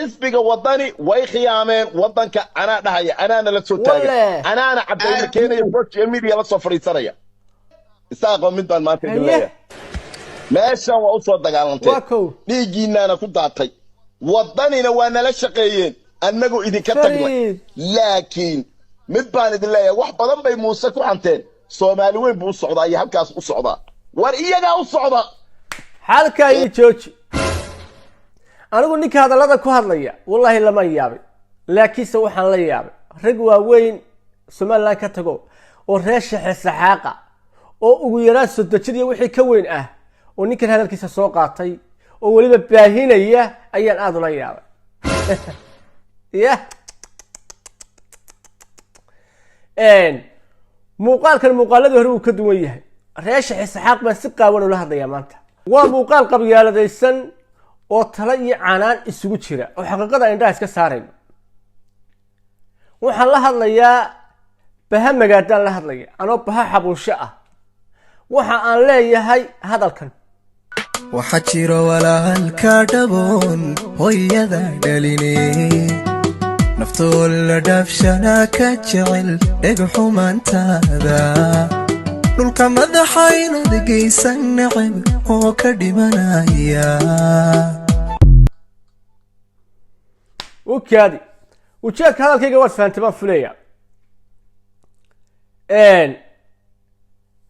Xisbiga Wadani way khiyaameen waddanka. Anaa dhahaya, anaana la soo taagan. Walle. Anaana caddayna keenaya, social media la soo fadhiisanaya. Isaaqoo, mid baan maanta idin leeyahay: meeshan waa u soo dagaalanteen. Waa kow. Dhiiggiinaana ku daatay, Waddanina waa nala shaqeeyeen, annagu idinka tagnay. Fariid. Laakiin mid baan idin leeyahay: wax badan bay Muuse ku xanteen, Soomaali weyn buu u socdaa iyo halkaas u socdaa. War iyagaa u socda. Xaalkaa ii jooji. Anigu ninka hadallada ku hadlaya wallaahi lama yaabin, laakiinse waxaan la yaabay rag waaweyn Somaliland ka tago oo reer Shexe Saxaaqa oo ugu yaraan 30 jir iyo wixii ka weyn ah oo ninkan hadalkiisa soo qaatay oo weliba baahinaya ayaan aada ula yaabay. Yah, muuqaalkan muuqaaladii hore wuu ka duwan yahay. Reer Shexe Saxaaq baan si qaawan ula hadlayaa maanta. Waa muuqaal qabyaaladaysan oo talo iyo canaan isugu jira oo xaqiiqada indhaha iska saarayno. Waxaan la hadlayaa baha magaadaan la hadlaya, anoo baha xabuusho ah. Waxa aan leeyahay hadalkan: Waxaa jiro walaalka dhaboon hooyada dhaline, naftoo la dhaafshanaa ka jecel dhegxumaantaada, dhulka madaxa inaad geysan neceb oo ka dhimanaya. U kaadi, ujeedka hadalkayga waad fahantay baan fulaya.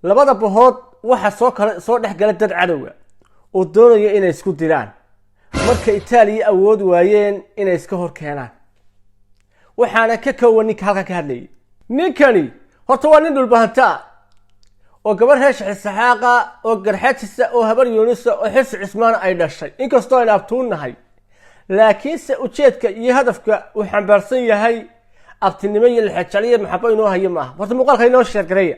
Labada bahood waxaa soo kala soo dhex gala dad cadowga oo doonaya inay isku diraan. Marka Itaaliya awood waayeen inay iska hor keenaan, waxaana ka kowa ninka halkan ka hadlayay. Ninkani horta waa nin Dhulbahanta ah oo gabar reer Shaxisaxaaqa oo Garxajisa oo Habar Yuunisa oo Xirsi Cismaana ay dhashay. Inkastoo aynu abtuunnahay, laakiinse ujeedka iyo hadafka uu xambaarsan yahay abtinimo iyo lixajecliyo maxabo inoo hayo maaha. Horta muuqaalka inoo share gareeya,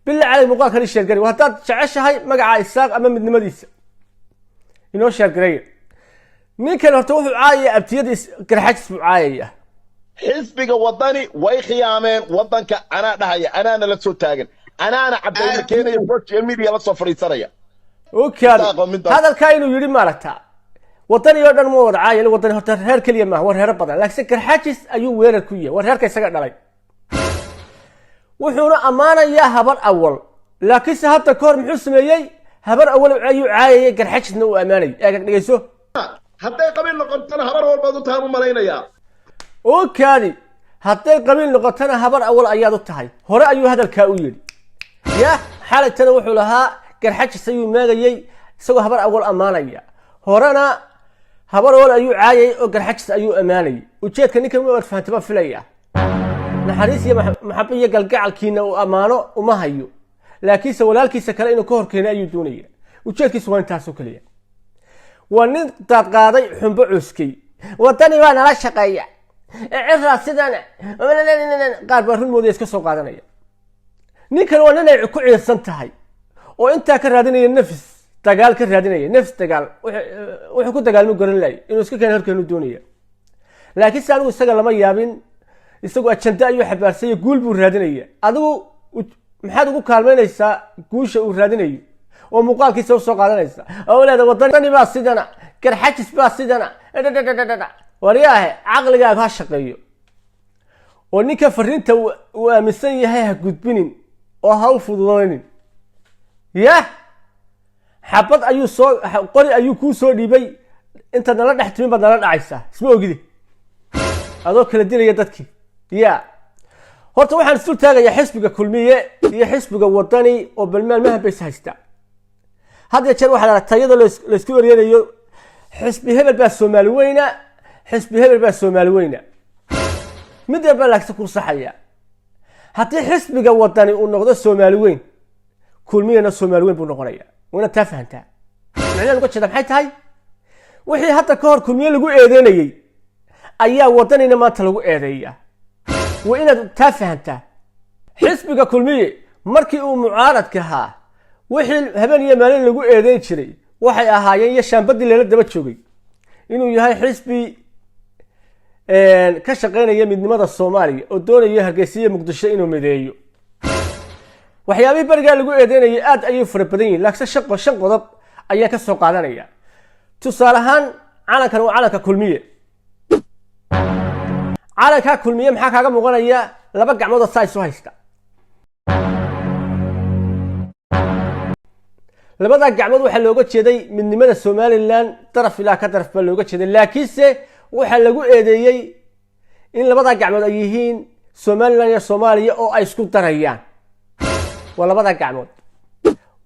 billah caley, muuqaalkan ii share gareya. Haddaad jeceshahay magaca Isaaq ama midnimadiisa, inoo share gareeya. Ninkan horta wuxuu caayaya abtiyadiis, Garxajis buu caayaya. Xisbiga Wadani way khiyaameen waddanka. Anaa dhahaya, anaana la soo taagan, anaana caddayna keenaya, social media la soo fadhiisanaya. Okaadi. Isaaqoo mid baan- Hadalkaa inuu yidhi maaragta, Wadani oo dhan ma wada caayay. Wadani horta reer keliya maaha, waa reero badan, laakiinse Garxajis ayuu weerar ku yahay, waa reerka isaga dhalay. Wuxuuna ammaanayaa Habar Awal, laakiinse hadda ka hor muxuu sameeyey? Habar Awal ayuu caayayay, Garxajisna uu ammaanayay. Eeg, dhegeyso. Hadday qabiil noqotona habar walbaad u tahaan u malaynayaa. Okaadi, hadday qabiil noqotona Habar Awal ayaad u tahay, hore ayuu hadalkaa u yidhi. Yah, xalaytana wuxuu lahaa Garxajis ayuu meegayey isagoo Habar Awal ammaanaya. Horena Habar Awal ayuu caayayay oo Garxajis ayuu ammaanayay. Ujeedka ninkan waad fahantay baan filaya. Naxariis iyo maxabo iyo galgacalkiina uu ammaano uma hayo, laakiinse walaalkiisa kale inuu ka hor keenay ayuu doonaya. Ujeedkiisu waa intaasoo keliya. Waa nin daadqaaday xumbo cuskay. Wadani baa nala shaqeeya, Ciraa sidan, qaar baa run moodaya, iska soo qaadanaya. Ninkan waa nin ay ku ciirsan tahay oo intaa ka raadinaya nafis dagaal, ka raadinaya nafis dagaal. Wuxuu ku dagaalmo garan laayay, inuu iska keena horkeenu doonaya. Laakiin se anigu isaga lama yaabin. Isagu ajanda ayuu xabaarsanya, guul buu raadinaya. Adigu maxaad ugu kaalmaynaysaa guusha uu raadinayo oo muuqaalkiisa usoo qaadanaysa oo leeda Wadani baa sidana, Garxajis baa sidana? Dhadhadhadhadha, waryaahe, caqligaagu ha shaqeeyo oo ninka fariinta uu aaminsan yahay ha gudbinin oo ha u fududaynin. Yah, xabad ayuu soo qori ayuu kuu soo dhiibay, intaad nala dhex timin baad nala dhacaysaa. Isma ogide adoo kala dilaya dadkii. Ya, horta waxaan isdul taagayaa xisbiga Kulmiye iyo xisbiga Wadani oo balmaalmahan bays haystaa. Had ya jeer waxaad aragtaa iyadoo laysku eryanayo xisbi hebel baa Soomaali weyna, xisbi hebel baa Soomaali weyna. Mid yar baa laagsa ku saxaya: haddii xisbiga Wadani uu noqdo Soomaali weyn, Kulmiyana Soomaali weyn buu noqonaya. Waana taa fahantaa. Macnaha uga jeeda maxay tahay? Wixii hadda ka hor Kulmiye lagu eedeynayey ayaa Wadanina maanta lagu eedeeya. Waa inaad taa fahantaa. Xisbiga Kulmiye markii uu mucaaradka ahaa, wixii habeen iyo maalin lagu eedeyn jiray waxay ahaayeen iyo shaambadii lala daba joogay inuu yahay xisbi ka shaqaynaya midnimada Soomaaliya oo doonaya Hargeysa iyo Muqdisho inuu mideeyo. Waxyaabihii berigaa lagu eedeynayay aad ayay fara badan yihin, laakiinse shan qodob ayaan ka soo qaadanaya. Tusaale ahaan, calankan waa calanka Kulmiye. Calankaa Kulmiye maxaa kaaga muuqanaya? Laba gacmood oo saa isu haysta. Labadaa gacmood waxaa looga jeeday midnimada Somaliland, daraf ilaa ka daraf baa looga jeeday, laakiinse waxaa lagu eedeeyey in labadaa gacmood ay yihiin Somaliland iyo Soomaaliya oo ay isku darayaan. Waa labadaa gacmood,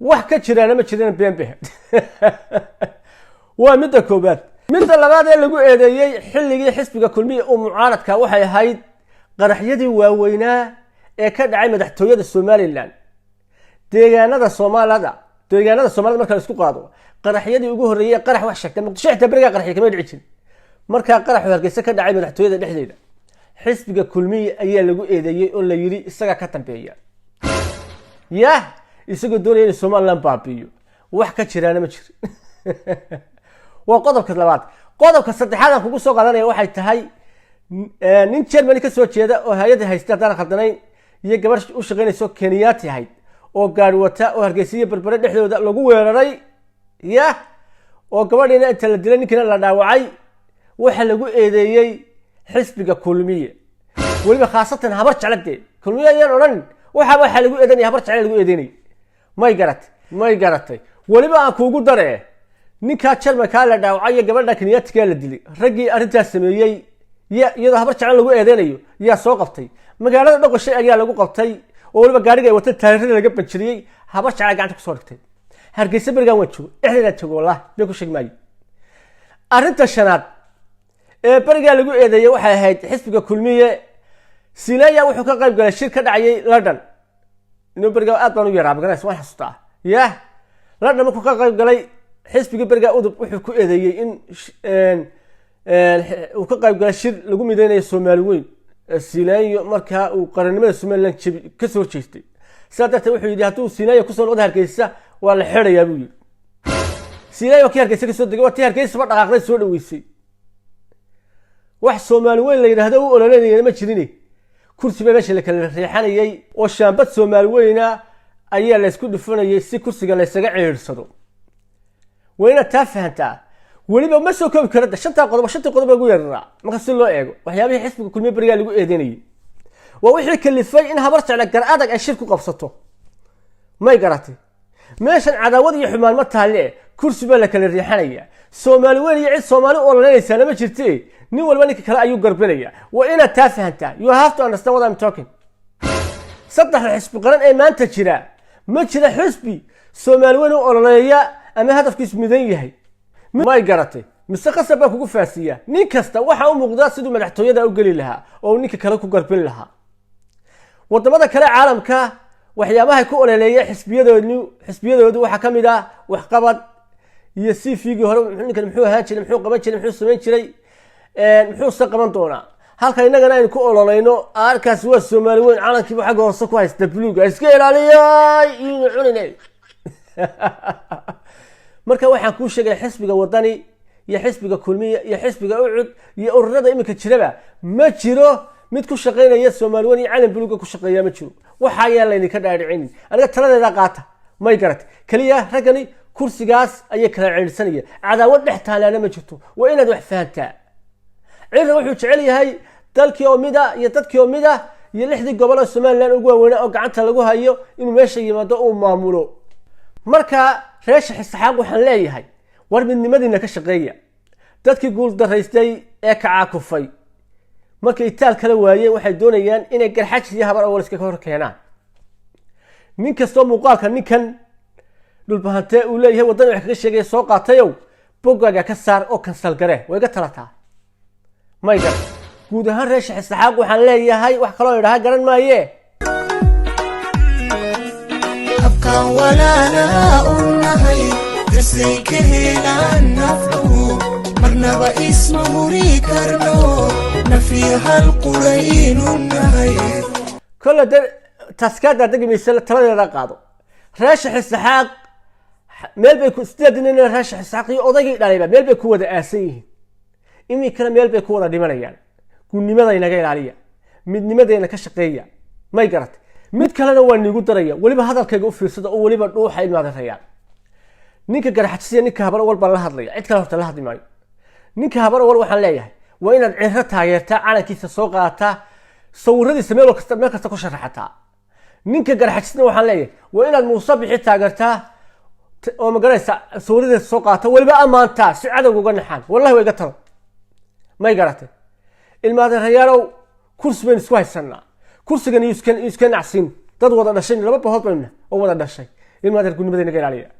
wax ka jiraana ma jiraan, beenbe. Waa midda koobaad. Midda labaad ee lagu eedeeyey xilligii xisbiga Kulmiya uu mucaaradka waxay ahayd qaraxyadii waaweynaa ee ka dhacay madaxtooyada Somaliland, deegaanada Soomaalida. Deegaanada Soomaalida marka la isku qaado, qaraxyadii ugu horreeyey ee qarax wax sheegta Muqdisho xitaa berigaa qaraxya kama dhici jirin. Markaa qaraxu Hargeysa ka dhacay madaxtooyada dhexdeeda, xisbiga Kulmiye ayaa lagu eedeeyey oo la yidhi isagaa ka dambeeya, yah, isagoo doonaya inuu Somaliland baabi'iyo. Wax ka jiraana ma jiro. Waa qodobka labaad. Qodobka saddexaad aan kugu soo qaadanaya waxay tahay nin Germany ka soo jeeda oo hay-adda haysta, haddaan khaldanayn, iyo gabar u shaqaynayso Kenyaati ahayd oo gaari wata oo Hargeysa iyo Berbere dhexdooda lagu weeraray, yah, oo gabadhiina inta la dilay ninkiina la dhaawacay. Waxaa lagu eedeeyey xisbiga Kulmiye, weliba khaasatan Habar Jecladee. Kulmiye ayaan odhan, waxaa lagu eedeynaya Habar Jecle lagu eedeynay. May garatay? May garatay? Weliba aan kuugu daree, ninkaa Jarmalkaa la dhaawacay iyo gabadha Kenyaatigaa la dilay, raggii arrintaas sameeyey ya iyadoo Habar Jecle lagu eedeynayo yaa soo qabtay. Magaalada Dhoqoshay ayaa lagu qabtay, oo weliba gaariga ay wata taariirada laga banjiriyey, Habar Jecle gacanta kusoo dhigtay. Hargeysa berigaan waan joogo, dhexdeedaan joogo, wallahi been ku sheegi maayo. Arrinta shanaad ee berigaa lagu eedeeyey waxay ahayd xisbiga Kulmiye, Sileya wuxuu ka qayb galay shir ka dhacayay London. Inuu berigaa aad baan u yaraa, magaranaysa, waan xasuustaa. Yah, London markuu ka qayb galay, xisbigii berigaa UDUB wuxuu ku eedeeyey in uu ka qayb galay shir lagu mideynayo Soomaali weyn, Sileyo markaa uu qarannimada Somaliland jebi kasoo horjeestay. Sidaa darteed wuxuu yidhi hadduu Sileyo kusoo noqdo Hargeysa waa la xidhayaa, buu yidhi. Sileyo kii Hargeysa kasoo degay, waa tii Hargeysaba dhaqaaqday, soo dhaweysay. Wax Soomaali weyn la yidhaahdo u ololeynayana ma jirin. Kursi baa meesha la kala riixanayay oo shaambad Soomaali weyna ayaa la isku dhufanayay si kursiga laysaga ciirsado. Waa inaad taa fahantaa. Weliba ma soo koobi karada shantaa qodob, shantii qodob ugu yararaa marka si loo eego waxyaabihii xisbiga Kulmiye berigaa lagu eedeynayay. Waa wixii kalifay in Habar Jecle Gar Adag ay shir ku qabsato. May garatay? Meeshan cadaawad iyo xumaan ma taalle, kursi baa la kala riixanaya. Soomaali weyn iyo cid Soomaali u ololeynaysaana ma jirte, nin walba ninka kale ayuu garbinaya. Waa inaad taa fahantaa. You have to understand what I'm talking. Saddexda xisbi qaran ee maanta jira, ma jira xisbi Soomaali weyn u ololeeya ama hadafkiisu midan yahay. May garatay? Mise qasab baa kugu faasiya? Nin kasta waxa u muuqdaa siduu madaxtooyada u geli lahaa oo ninka kale ku garbin lahaa. Wadamada kale caalamka waxyaabahay ku ololeeya xisbiyadoodu waxaa ka mid ah waxqabad iyo CV-gii hore, ninkan muxuu ahaan jiray, muxuu qaban jiray, muxuu samayn jiray, muxuuse qaban doonaa. Halka innagana aynu ku ololeyno arkaasi waa Soomaali weyn, calankiiba xagga hoose ku haysta buluuga, iska ilaaliyay iynu cunine. Marka waxaan kuu sheegaya, xisbiga Wadani iyo xisbiga Kulmiya iyo xisbiga UCUD iyo ururada iminka jiraba, ma jiro mid ku shaqaynaya Soomaali weyn iyo calan buluuga ku shaqeeya, ma jiro. Waxa ayaan laydinka dhaadhicinin, aniga taladeeda qaata. May garat? Keliya raggani kursigaas ayay kala ceydhsanaya, cadaawad dhex taalaana ma jirto. Waa inaad wax fahantaa. Cirra wuxuu jecel yahay dalkii oo mid ah iyo dadkii oo mid ah iyo lixdii gobol oo Somaliland ugu waaweynaa oo gacanta lagu hayo inuu meesha yimaado uu maamulo. Marka reesha Xisaxaaq waxaan leeyahay, war midnimadiina ka shaqeeya. Dadkii guul daraystay ee kacaakufay markay itaal kala waayeen, waxay doonayaan inay Garxajis iyo Habar Awal iska hor keenaan. Nin kastoo muuqaalka ninkan Dhulbahantee uu leeyahay Waddani wax kaga sheegaya soo qaatayow, boggaaga ka saar oo cancel garee. Way iga talataa. May gar? Guud ahaan reesha Xisaxaaq waxaan leeyahay, wax kaloo idhaha garan maaye. Habkaan walaalaa u nahay darsay ka helaan nafcuhu, marnaba isma huri karno, nafiyo hal quraynu nahay. Kolle de taskaada degi maysa, taladeeda qaado. Reesha Xisaxaaq meel bay ku sideed nin, reesha Xisaxaaq iyo odaygii dhalayba meel bay ku wada aasan yihiin, iminkana meel bay ku wada dhimanayaan. Gunnimada inaga ilaaliya, midnimadeena ka shaqeeya. May garatay? Mid kalena waa niigu daraya, weliba hadalkayga u fiirsada oo weliba dhuuxa ilmaadarayaan. Ninka Garxajisiya, ninka Habar Awal baan la hadlaya, cid kale horta la hadli maayo. Ninka Habar Awal waxaan leeyahay, Waa inaad Ciro taageertaa, calankiisa soo qaadataa, sawiradiisa meel kasta ku sharaxataa. Ninka Garxajisna waxaan leeyahay, waa inaad Muuse Bixi taageertaa oo, magaraysa, sawiradiisa soo qaata, weliba ammaantaa, si cadowga uga naxaan. Wallahi waa iga talo, may garatay? Ilmaadeerayaalow, kursi baynu isku haysanaa. Kursigan iyo iska nacsiin dad wada dhashay, laba bahood baynu oo wada dhashay. Ilmaadeer, gudnimada inaga ilaaliya.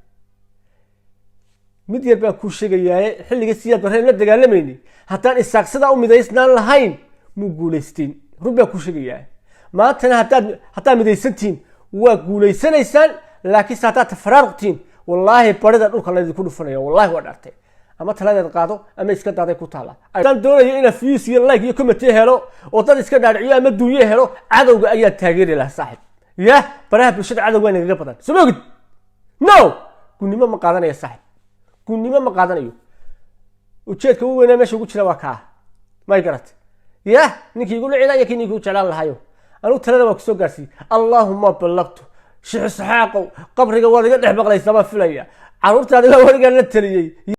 Mid yar baan kuu sheegayaaye, xilligii Siyaad Barre la dagaalamayni, haddaan Isaaq sidaa u midaysnaan lahayn, muu guulaysteen. Run baan kuu sheegayaa. Maantana haddaad midaysantihiin, waa guulaysanaysaan, laakiinse haddaad tafaraaruqtiin, wallaahi barida dhulka laydinku dhufanaya. Wallahi waa dhaartay. Ama taladeed qaado ama iska daaday ku taala. Haddaan doonayo inaan views iyo like iyo comment helo oo dad iska dhaadhiciyo ama dunyo helo, cadowga ayaa taageeri lahaa, saaxib. Yah, baraha bulshada cadowga waa nagaga badan, soo ma ogid? No, gunnimo ma qaadanaya, saaxib, gunnimo ma qaadanayo. Ujeedka ugu weynaa meesha ugu jira waa kaa, may garatay? Yah, ninkii igu nicilaya, kii ninkii u jeclaan lahayo, anugu talada waa kusoo gaarsiiyey. Allaahuma ballaqtu. Shixi Saxaaqow, qabriga waad iga dhex maqlaysaa baan filaya. Carruurtaadi baa weligaan la taliyey.